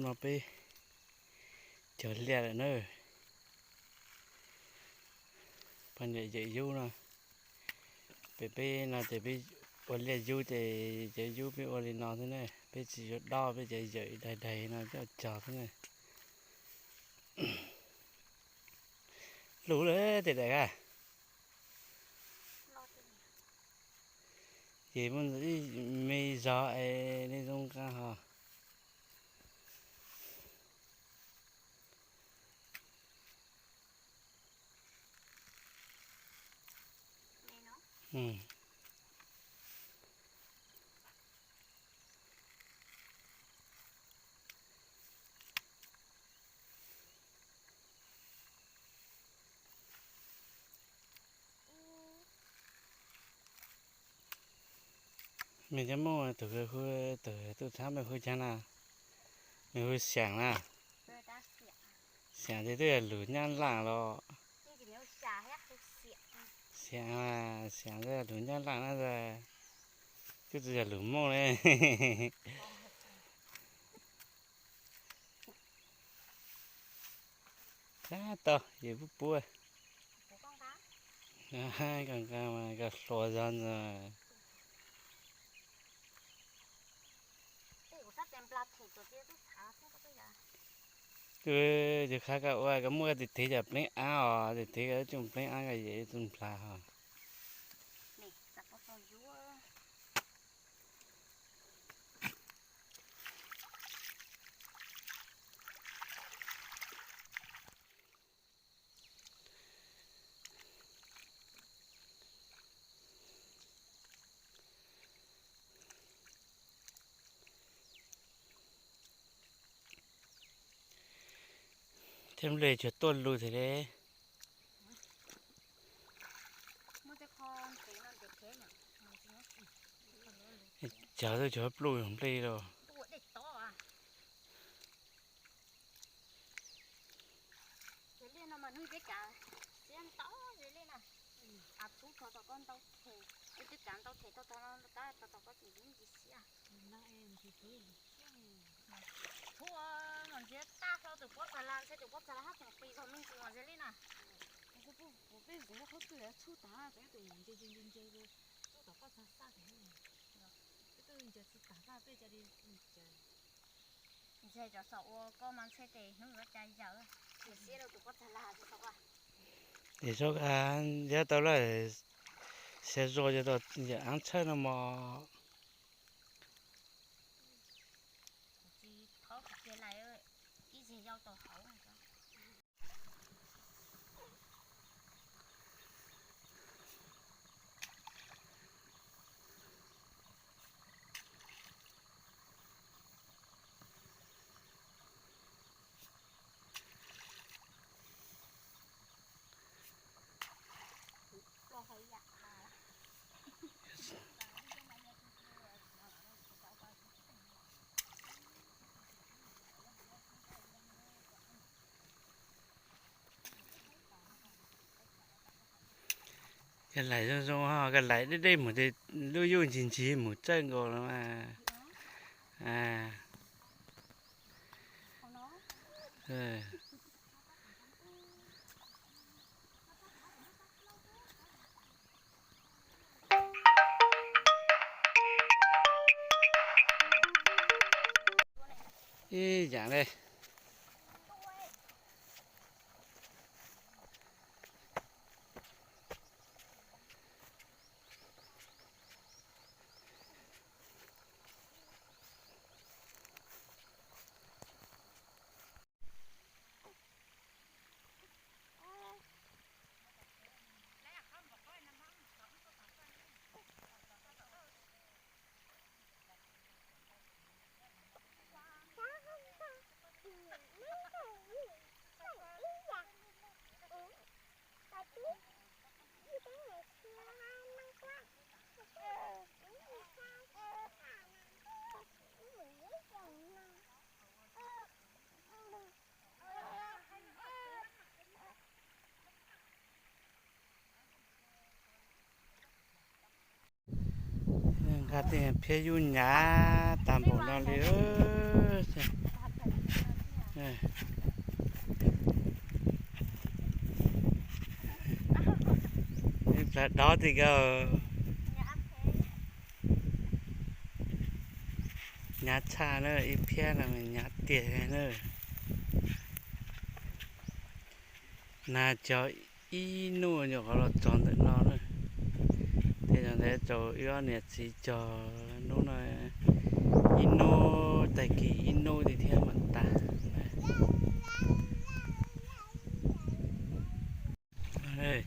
No peb cog liaj lawm na. Poj niam yawm yub no, pem peb no ces peb ua liaj yub ces cov yub peb ua li no xwb na, peb tsis yuav dob, peb cov yawm daig daig no coj cog xwb na. Lug lawm tej daim a. Ces muaj ntxim me zog es nej zoo nqa ho. Mej cov Moob tus hu, tus tub txhab mej hu caag na? Mej hu Xiam na. Xiam ces twb yog lug Nyab Laj los. Xiam, Xiam twb yog lug Nyab Laj na, twb tsis yog lug Moob ne. Tab tom yus pub pub. Koj nqa mas koj hluas zog ntag. Tus, tus qhov koj ua koj muab koj tiv tiv cov pleeb ab os, tiv tiv koj tsoom pleeb ab koj yem tsoom nplhav ho. Thiab nplej tsuas tuaj lug thiab li. Cov twb tsuas pluj nplej los. Txhua mas ntxiv tag hlo tus pob txha la, ntshe tus pob txha la hab tseem qis zog me ntsis mas ntxiv li na. Peb ntxiv qhov twg txhub tag, tus ntses ntses ntses ntses txhub tom pob txha xaj tag. Peb twb ntses tsis tag xaj peb cov li ntses. Ntshe cov saum ua koj mas ntshe tes hnub yuav cas yawm, tus siab rau tus pob txha la xwb. Ces sab, yog tau lawm, xia zuag yog tau yawm ab tshawj no mos. Kuv tsis thov kuv cia lais ib zeg yau tau hauv. Koj laim zoo zoo ho, koj laim deb deb mus ces lub yuj ntsig ntsig mus txawj nkaus los mas. Ib yam li. Nqa tej phiab yub nyav tag npaum no li. Ib plag dob tiag kawg. Hnyav tshaj na, ib phiab no hnyav tiag na. Nag cog ib hnub nyuam qhuav los txog ntawm no na. Tej zaum ntawd rau wb ob niam txiv cog hnub no ib hnub, tag kis ib hnub tiag thiab mam tas.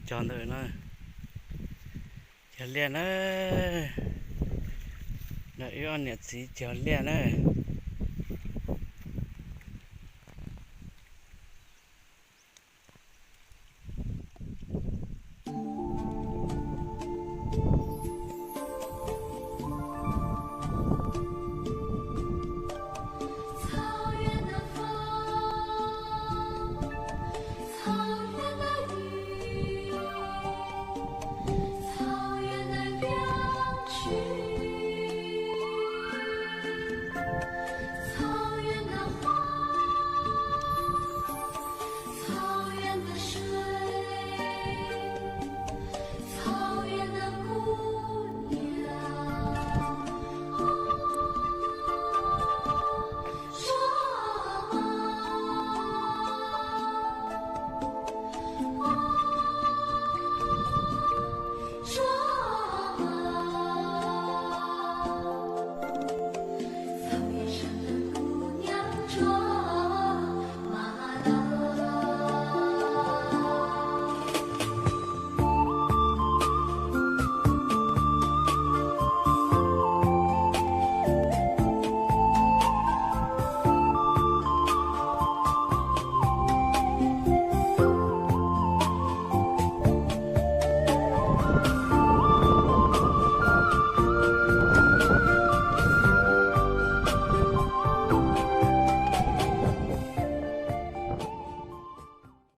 Cog ntawm no, cog liaj na. Wb ob niam txiv cog liaj na.